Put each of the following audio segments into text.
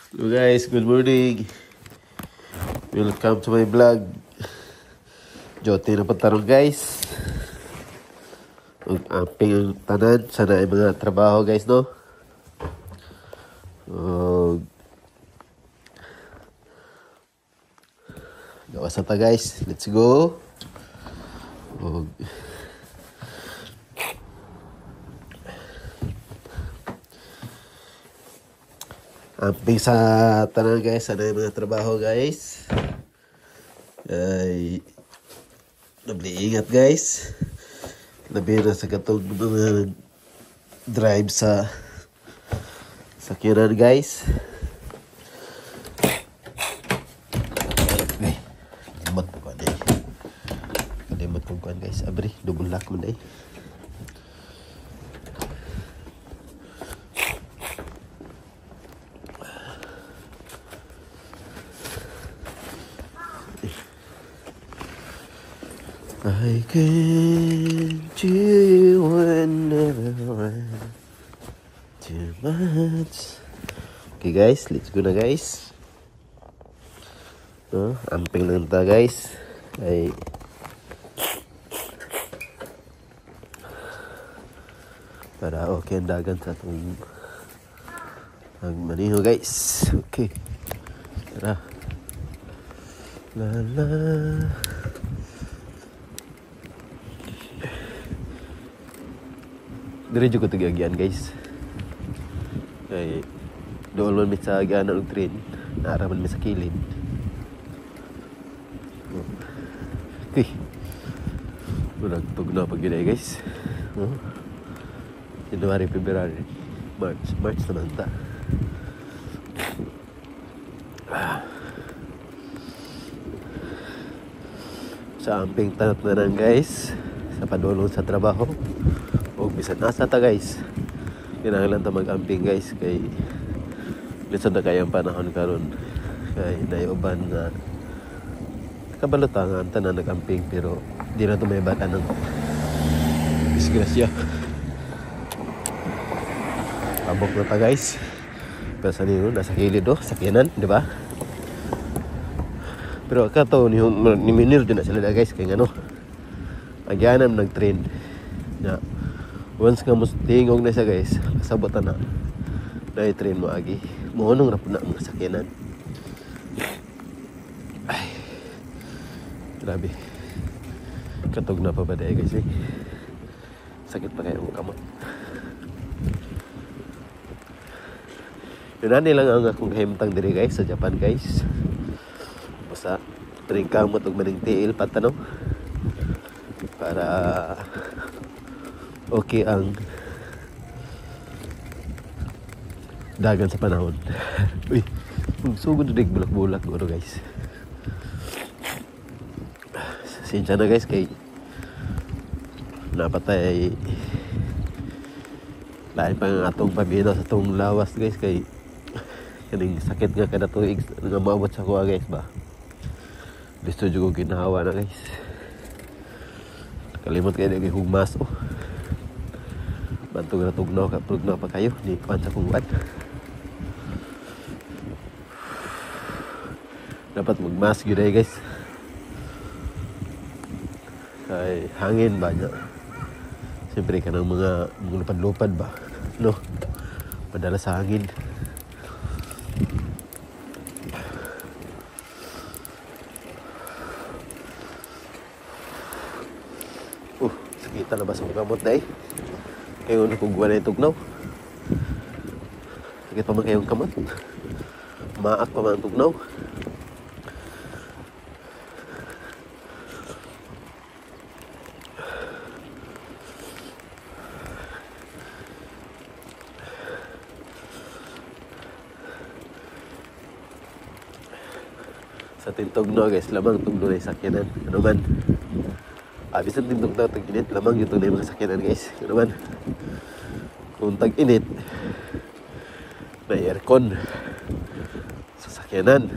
Hello guys, good morning. Welcome to my vlog. Jote na pagtarong, guys. Ug amping ang tanan sana ay mga trabaho, guys, no. Ug gawas na ta, guys. Let's go. Ug amping sa tanan, guys, sana ay mga trabaho, guys. Ay doble ingat, guys. Labi na sa katong mga drive sa sakyanan, guys. Ay, limot ko kuan eh. Kalimot ko kuan, guys. Abri, double lock man eh. I can do whenever I too much. Okay guys, let's go na, guys. No, amping lang ta, guys. Ay para okay ang dagan sa atong ang maniho, guys. Okay. Tara. La la. Diretso ko tagiagyan, guys. Kay doon man mi sa agianan og train. Naara man mi sa kilid. Okay. Murag tugnaw pag yun eh, guys. Oh. January, February, March. March naman ta. Sa amping tanat na lang, guys. Sa padulong sa trabaho. O bisan asa ta, guys. Kinahanglan ta mag-amping, guys, kay lisod na kayang panahon karon. Kay naiuban na kabalo ta nga ang tanan nag-amping, pero di na to may bata ng disgrasya. Tabok na ta, guys. Pero sa nino, nasa kilid oh, sakyanan, di ba? Pero kato ni ni Minir din na sila na, guys, kay ngano. Agyanam nag-train. Ya. Once nga mas tingog na siya, guys, kasabot na na train mo agi. Mohunong ra pud na ang mga sakyanan. Ay. Grabe. Katog na pa ba dahil, guys, eh? Sakit pa kayo ang kamot. Yun na lang ang akong kahimtang diri, guys, sa Japan, guys. Basta maning kamot ug maning tiil patano para okay ang dagan sa panahon. Uy, sugod na bulak-bulak guro, guys. Sensya na, guys, kay napatay lain pa ang atong pabino sa atong lawas, guys, kay kaning sakit nga kada tuig nga maabot sa kuha, guys, ba. Gusto jud ko ginawa na, guys. Kalimot kayo na hugmas oh. Bantog na tugnaw ka, tugnaw pa kayo ni kuan sa kung. Dapat magmask gyud ay, guys. Kay hangin ba niya. Siyempre kanang mga lupad-lupad ba, no? Padala sa hangin. Sakita na ba sa kamot na eh? Kayo na kung na tugnaw. Sakit pa man kayong kamot. Maak pa man ang tugnaw. Sa tintugnaw, guys, lamang tugnaw na yung sakyanan. Ano man? Bisan tintugnaw, tag-init, lamang yung na yung mga sakyanan, guys. Ano man? Kung tag-init, may aircon sa sakyanan.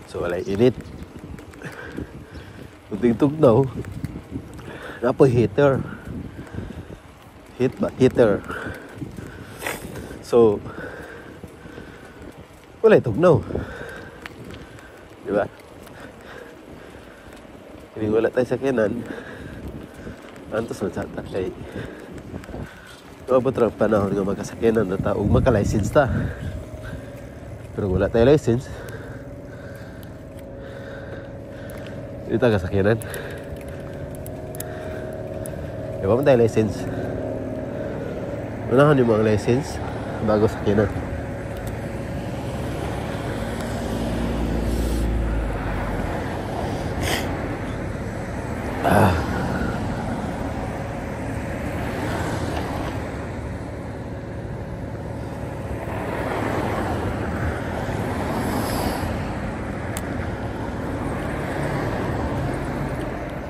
So, walay init. Kung tintugnaw, napo heater. Heat ba? Heater. So, Wala tugnaw. Di ba? Kini wala tayo sakyanan. Antos man sa ta kay moabot ra ang panahon nga magkasakyanan na ta ug maka-license ta. Pero wala tayo license, di ta kasakyanan. Di ba man tayo license? Unahon yung mga license bago sakyanan.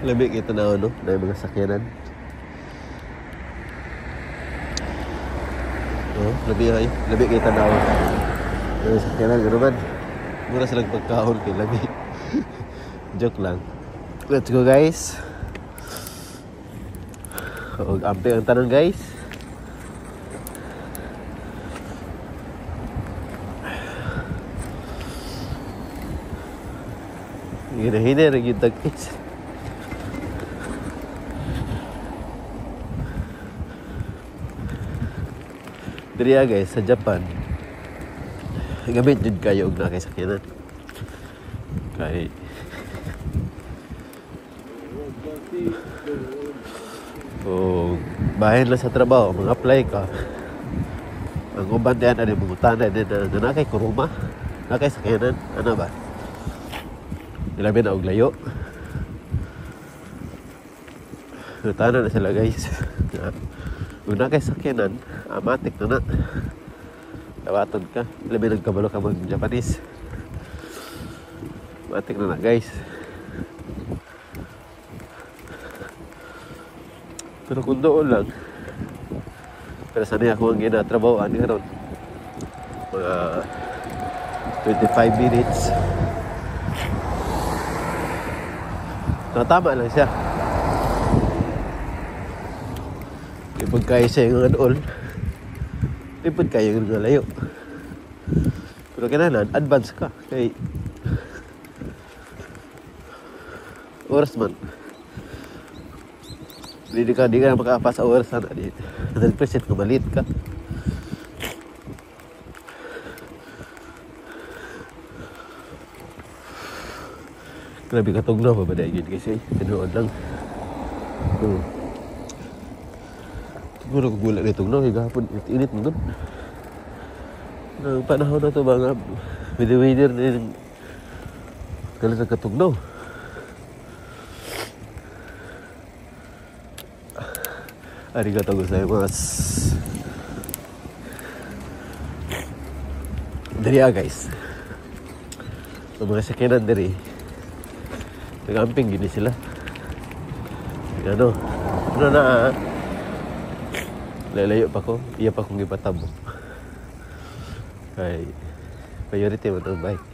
Labi kita na ano, na yung mga sakyanan. Oh, labi ay, labi kita na ano. Yung sakyanan, gano'n man. Mura silang pagkaon kay labi. Joke lang. Let's go guys. Og ampe ang tanong guys. Ginahina rin yung guys. Diriya guys, sa Japan, gamit jud kayo og naa kay sakyanan. Kay o bahin lang sa trabaho, mag-apply ka. Ang uban diyan ani mangutana din na naa kay kuruma, naa kay sakyanan, ano ba? Ilabi na og layo. Mangutana na sila guys. Kung naa kay sakyanan, amatik na na. Dawaton ka. Labi nagkabalo ka mag-Japanese. Matik na na guys. Pero kung doon lang, pero sanay ako ang ginatrabahoan karon. Mga 25 minutes. Natama lang siya. Ipod kayo siya yung dool. Ipod kayo yung layo. Pero kinahanglan, advance ka. Kay oras man. Di ka makakapasa oras na. 100% kung malit ka. Grabe ka tugnaw, babadayin yun kasi. Tinuod lang. Siguro kung wala na tugnaw, higapon, init mo doon. Ang panahon na ito ba nga, weather na yun, kalit ang katugnaw. Arigatou gozaimasu. Diri guys. Ang mga sakyanan diri, nag-amping gini sila. Ano? Ano na? Lalayo pa ko. Iya pa kong ipatabo. Kay priority man ang bike.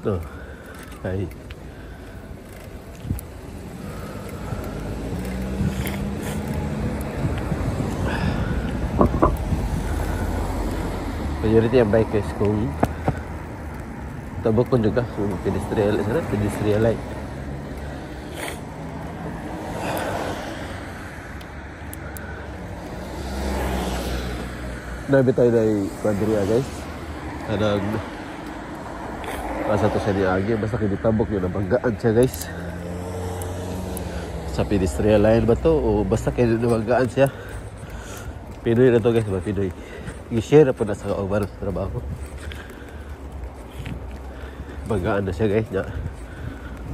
No. Kay priority ang bike guys kung tabok ko juga kung pedestrian sana pedestrian light. Nabi tayo dahil pandria guys. Kanang basta to siya ni Agi, basta kinitabok yun, nabanggaan siya guys. Sa pedestrian line ba to? O basta kinabanggaan siya. Pinoy na to guys, ba Pinoy. I-share na po na sa kauban sa trabaho. Banggaan na siya guys.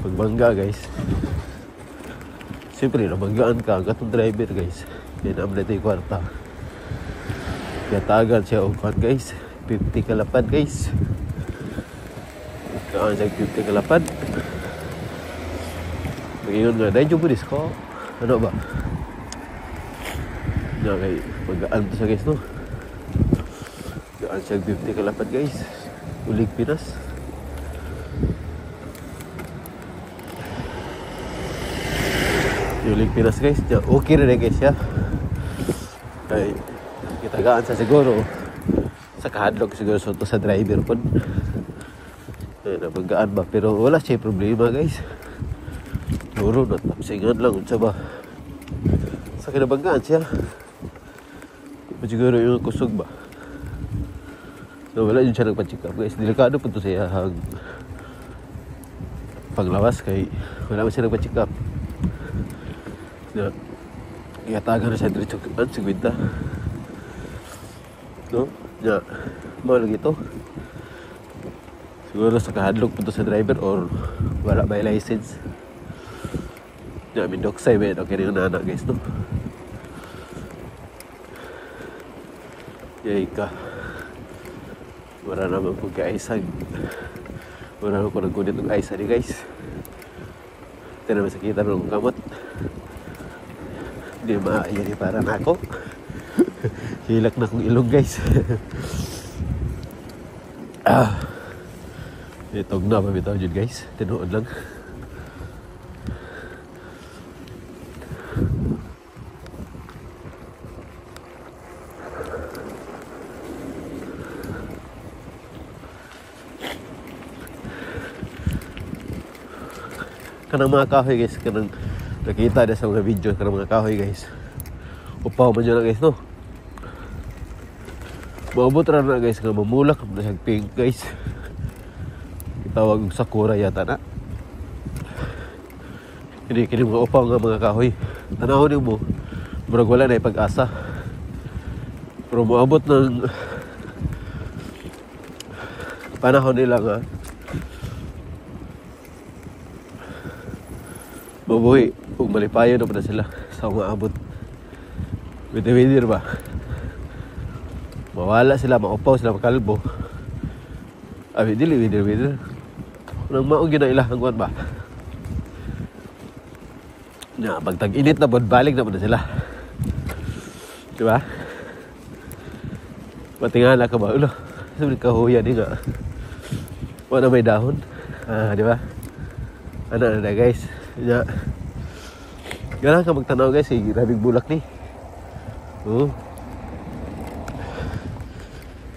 Pagbangga guys, siyempre nabanggaan ka ang katong driver guys. Kaya naamla ito yung kwarta. Kaya tagal siya og kwan guys, 50 kalapad guys. Kaan siya 50 kalapad. Ngayon nga, dahil yung ko, ano ba? Nga kay, magaan to siya guys no. Gaan siya 50 kalapad guys. Ulig Pinas. Yuling Pinas, guys. Ya, okay rin guys siya. Kay kitagaan sa siguro sa kahadlok siguro so to sa driver pod. Ay, nabanggaan ba, pero wala siya problema, guys. Siguro natapsingan lang unsa ba. Sa kinabanggaan siya. Di pa siguro yung kusog ba. So, wala yun siya nagpa-check up, guys. Delikado po to siya hang paglawas kay wala man siya nagpa-check up. Na, gihatagan na siya diretso an 50. No? Ya, mao lagi to. Siguro sa kahadlok po to sa driver or wala ba license. Ya, mindoksay ba okay rin yung nana, guys, no? Yay ka. Wala naman po kaisag. Wala naman po nagkunit ng isa ni guys. Ito naman sakita ng kamot. Hindi maayo ni para nako. Hilak na kong ilong, guys. Ah. Itog na pa bitaw yun, guys. Tinuod lang. Kanang mga kahoy, guys, kanang nakita na sa mga video kanang mga kahoy, guys. Upaw man yun na, guys, no. Maabot ra na, guys, nga mamulak na siyang pink, guys. Itawag og sakura yata na. Hindi kini mga upaw nga mga kahoy. Tanawon nimo, murag wala na pag-asa. Pero moabot ng panahon nila nga mabuhi ug malipayon na pa na sila sa umaabot. Wither ba? Mawala sila, maupaw sila, makalbo. Abi, dili wither wither. Nang maong gina ilang kuan ba? Nya, pag tag-init na pod, balik na pod na sila. Di ba? Patingala ka ba? Ulo, sabi kahuya ni nga. Wala may dahon. Ah, di ba? Ano na, guys? Nya. Ganahan ka magtanaw, guys, eh, grabing bulak ni. Oh.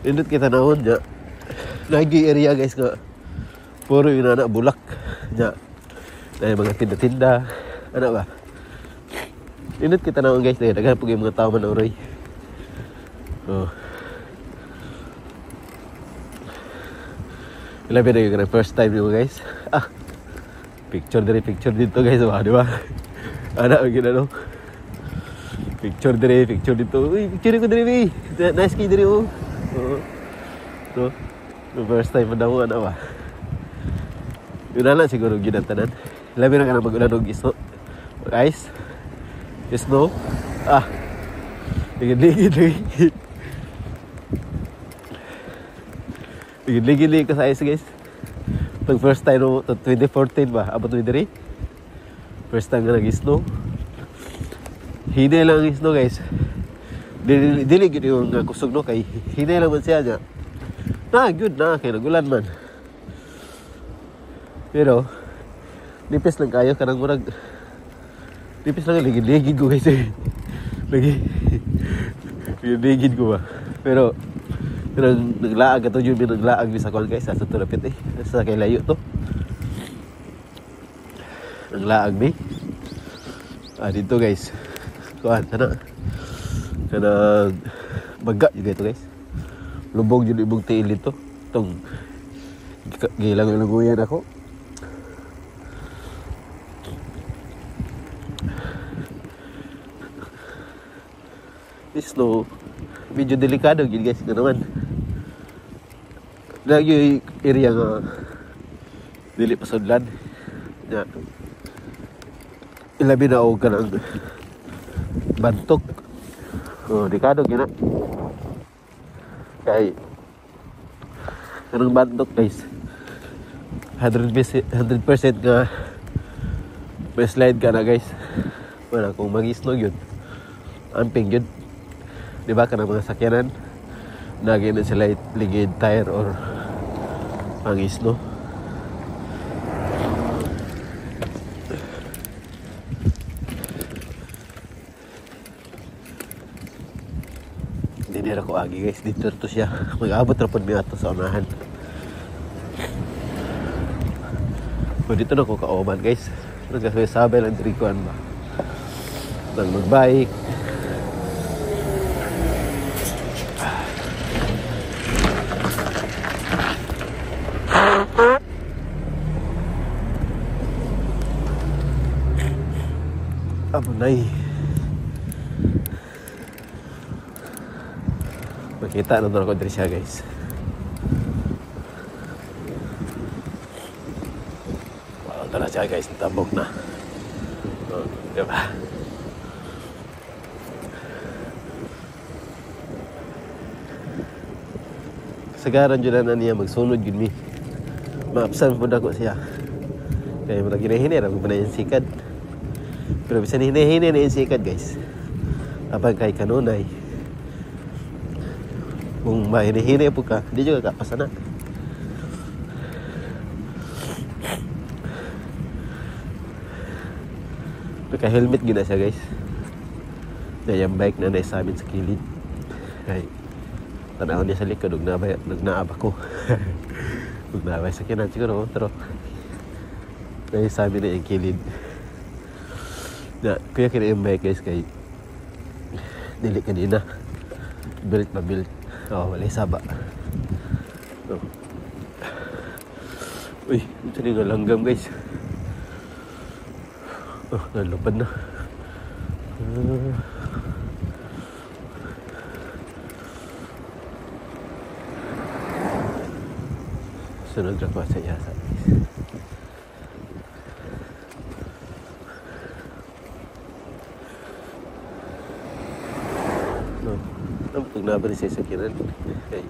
Indot kita tanawon nya. Nagi area, guys, nga. Puro yung nana bulak. Nya. Na mga tinda-tinda. Ano ba? Indot kita tanawon, guys, dahil daghan po yung mga tao man uroy. Oh. Labi na yung first time nyo, guys. Ah. Picture diri, picture dito, guys, ba, di ba? Ana, gina no. Picture diri, picture dito. Uy, picture ko diri, bi. Nice kay diri oh. Oo. No. No, first time pa daw ana ba. Yun na lang siguro ginatanan. Labi na ka na mag-ulan og isno. Ice. Snow. Ah. Ligid-ligid, ligid. Ligid-ligid ko sa ice, guys. Pag first time no, 2014 ba? Abot mo diri? First time nga nag-snow. Hinay lang ang snow, guys. Dili dili gid yung nga kusog no kay hinay lang man siya niya. Na good na kay nagulan man. Pero nipis lang kayo kanang murag nipis lang, ligid-ligid ko, guys. Lagi ligid ko ba. Pero pero naglaag ato yun, naglaag mi sa kuan, guys, sa tulapit eh. Sa kay layo to. Naglaag mi. Ah, dito, guys. Kuan kana. Kanang baga yun dito, guys. Lubog yun ibong tiil dito. Itong gilang-languyan ako. Snow medyo delikado gid, guys, nga naman. Lagi area nga dili pa sudlan. Nya. Ilabi na og kanang bantok. Oh, delikado gyud na. Kay kanang bantok, guys. 100% 100% nga may slide ka na, guys. Wala kung mag-snow yun. Amping yun. Di ba kanang mga sakyanan nagi na sila ligid tire or pang snow. Dira ko agi guys, dito to siya. Mag-abot ra pud mi ato sa unahan. So dito na ko kaoban guys. Nagkasabay lang diri kuan ba. Nang magbike. Abunay. Makita na doon ako diri siya guys. Wow, tara siya guys, tabok na. Oh, diba? Kasagaran dyan na niya, magsunod yun mi. Maabsan po na ko siya. Kaya murag hinahini, ramang pa na yung sikad. Pero bisan hinahini na yung sikad guys. Apag kay kanunay. Kung mahinihini po ka, di juga kapasa na. Naka-helmet gina siya guys. Na yung bike na nasa amin sa kilid. Ay, tanaw niya sa likod, nagnaab ako. Nagnaabay sa kinan siguro, pero nasa amin na yung kilid. Na, kuya kina yung bike guys, kay dili kanina. Belt ba belt? Oh, wala saba. Oh. Uy, ito na yung langgam guys. Oh, nalupad na. Sunod na ko sa yasa guys. No. Pag naban siya sa kinan, ay,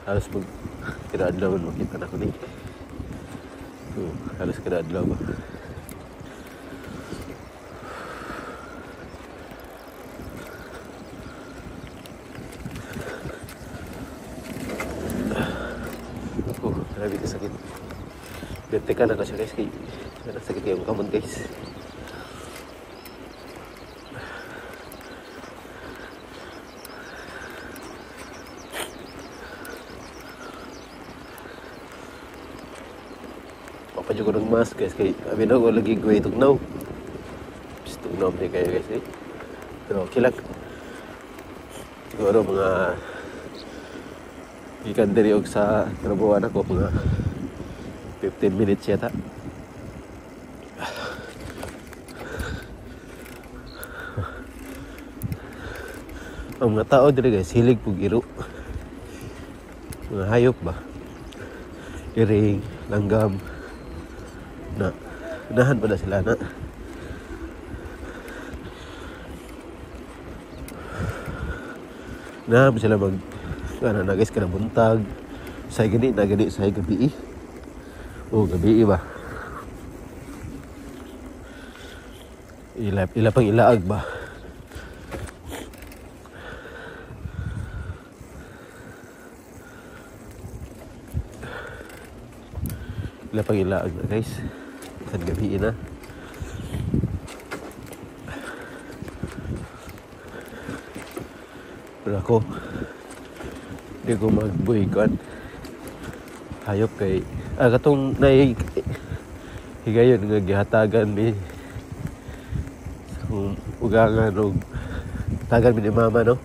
halos mag kinaadlaw man makita na ko ni. So, halos kinaadlaw ba. Oh, grabe ka sakit. Berte ka na siya guys, kay sakit yung kamon guys. Papadyo ko ng mask guys, kay abi na ko lagi ko tugnaw. Tugnaw pa kayo guys eh. Pero okay lang. Siguro mga gikan diri og sa trabuhan ako mga 15 minutes yata. Ang mga tao diri guys, hilig pug iro. Mga hayop ba? Iring, langgam. Na, nahan pa na sila na. Nahan pa sila mag, ano na guys, kanang buntag. Say gani, na gani, say gabi. Oh, gabi ba? Ila, ila pang ilaag ba? Ila pang ilaag na guys. San gabi na. Pero ako, di ko magbuhikan. Hayop kay, katong nai higayon nga gihatagan mi sa ugangan og tagan mi ni mama, no?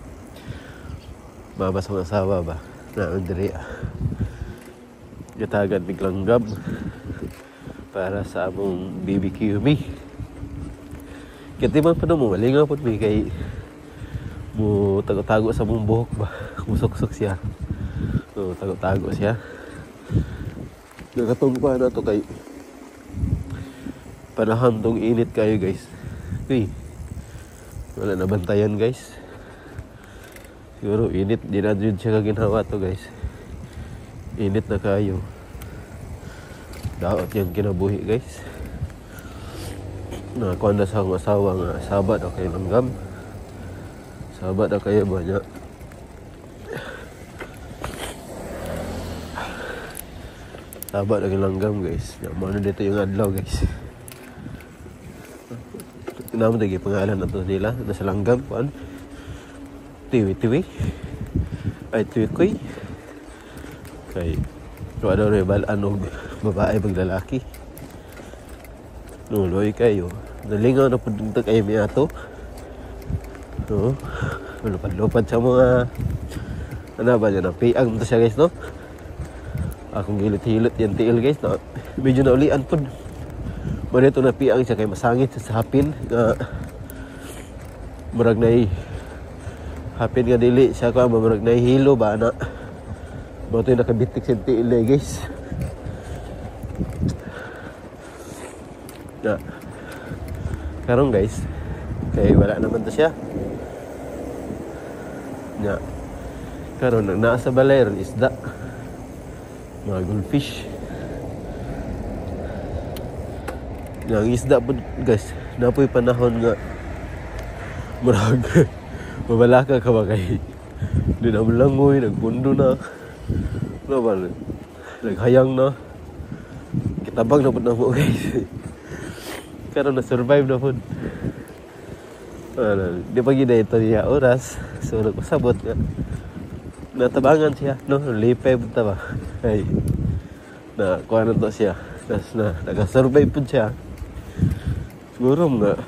Mama sa mga asawa ba? Na diri. Gihatagan mi langgam para sa among BBQ mi. Kaya man pa mo, malingaw po mi kay mo tago-tago sa mong buhok ba. Musuksok siya. So, tago-tago siya. Nakatong pa na to kay panahon tong init kayo guys. Uy, wala na bantayan guys. Siguro init, di na jud siya kaginhawa to guys. Init na kayo. Daot yung kinabuhi guys. Nakakuha na sa akong asawa nga saba daw kayo langgam. Saba daw kayo banyak. Saba daw kayo langgam guys. Ano dito yung adlaw guys. Naman tayo pangalan na to nila. Nasa langgam kuan. Tiwi-tiwi. Ay tukoy. Kay wala na balaan og babae pag lalaki. No, luoy kayo. Nalingaw na pud kayo miato. No, lupad-lupad sa mga ano ba dyan, piang to siya guys, no? Akong gilot-hilot yan tiil guys, no? Medyo naulian pud. Manito na piang siya kay masangit sa hapin nga murag nay hapin nga dili siya ko murag nay hilo ba na. Mo to nakabitik sa tiil eh, guys. Na. Karon guys, kay wala naman to siya. Nya. Karon naa sa balay ron isda. Mga goldfish. Nya ang isda pud guys, napoy panahon nga murag mabalaka ka ba kay di na malangoy, nagpundo na. Ano ba? Naghayang na. Kitabang na pud namo guys. Karon na survive na pud. Ano, di pa gid ito niya oras. So nagpasabot nga. Natabangan siya, no? Lipay punta ba? Ay, na kuha na to siya. Tapos na, nag-survive po siya. Siguro mga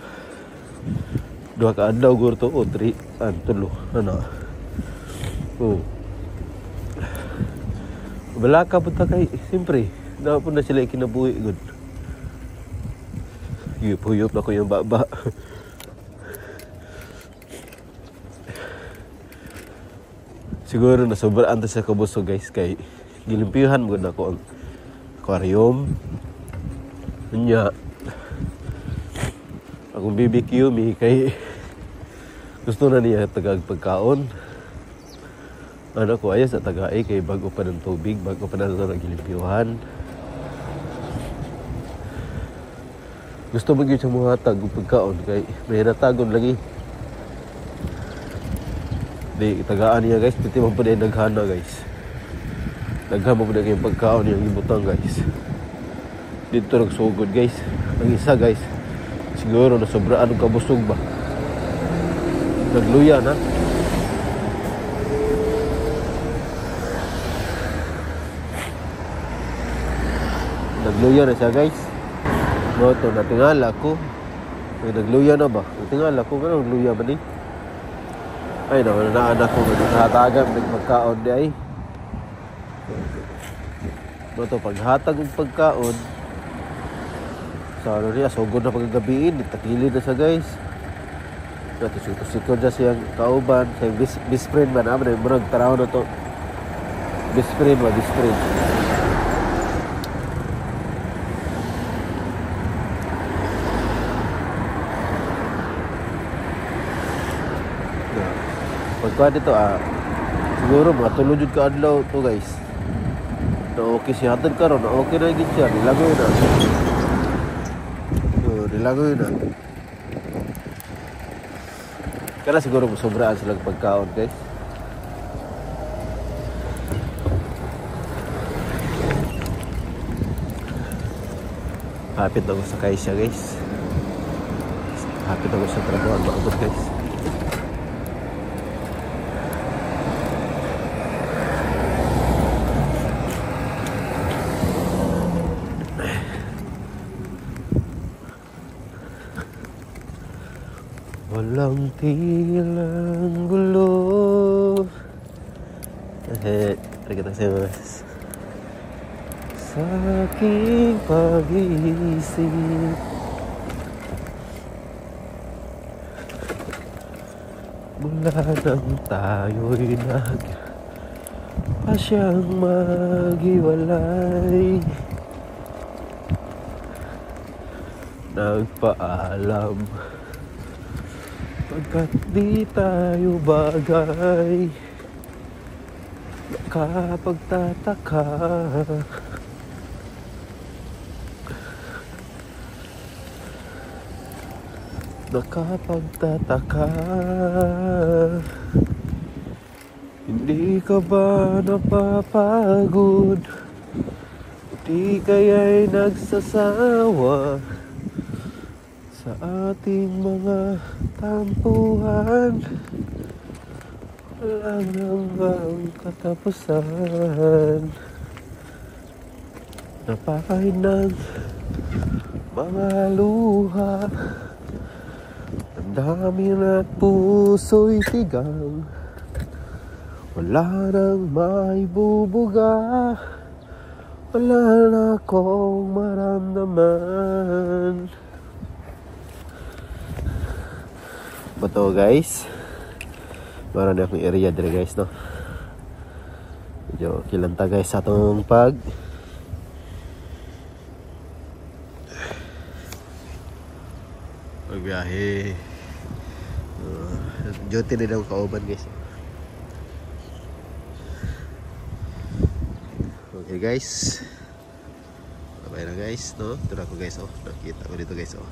2 ka adlaw guro to, o 3, tulo, ano. Oh. Balaka punta kay, siyempre, na po na sila kinabuhi, good. Huyop na ko yung baba. Siguro na sobrang antes sa kabusog guys kay gilimpyuhan mo na ko ang aquarium. Nya akong BBQ mi kay gusto na niya tagag pagkaon. Ano ko ayos sa tagay kay bago pa ng tubig, bago pa na ito gilimpyuhan. Gusto mo gyud sa mga tag pagkaon kay may natagon lagi. Di tagaan niya guys, piti man pud ay naghana guys. Daghan man pud ay pagkaon niyang gibutang guys. Dito nagsugod guys. Ang isa guys, siguro na sobraan og kabusog ba. Nagluya na. Nagluya na siya guys. Mo to natingala ko. Ay, nagluya na ba? Natingala ko pero nagluya ba ni? Ay, naman na anak ko naghatagan nagpagkaon di ay. Mo to paghatag og pagkaon. Sa ano niya, sugod na paggabiin, takilid na siya guys. Natusik-tusikon siya siyang kauban, siyang best friend man, ama na murag taraw na to. Best friend ba, best friend. Pagkuha dito, siguro mga tulog jud ka adlaw to guys. Na okay siya hatod karon, na okay na gid siya, nilangoy na. So, nilangoy na. Kaya siguro sobraan sila pagkaon guys. Hapit ako sa Kaisha guys. Hapit ako sa trabaho, maabot guys. Walang tigil ang gulo. Arigatou gozaimasu. Sa aking pag-iisip, mula nang tayo'y nagpasyang maghiwalay, nagpaalam pagkat di tayo bagay. Nakapagtataka, nakapagtataka, hindi ka ba napapagod? Di kaya'y nagsasawa sa ating mga tampuhan? Wala nang bang katapusan. Napakahid ng mga luha. Damdamin at puso'y tigang. Wala nang maibubuga. Wala na akong maramdaman. Bato, guys. Meron akong area dire, guys, no. Medyo kilanta, guys, sa atong pagbiyahe. Duty na daw kauban, guys. Okay, guys. Bye na, guys, no. Ito na ako, guys, oh. Nakita ko dito, guys, oh.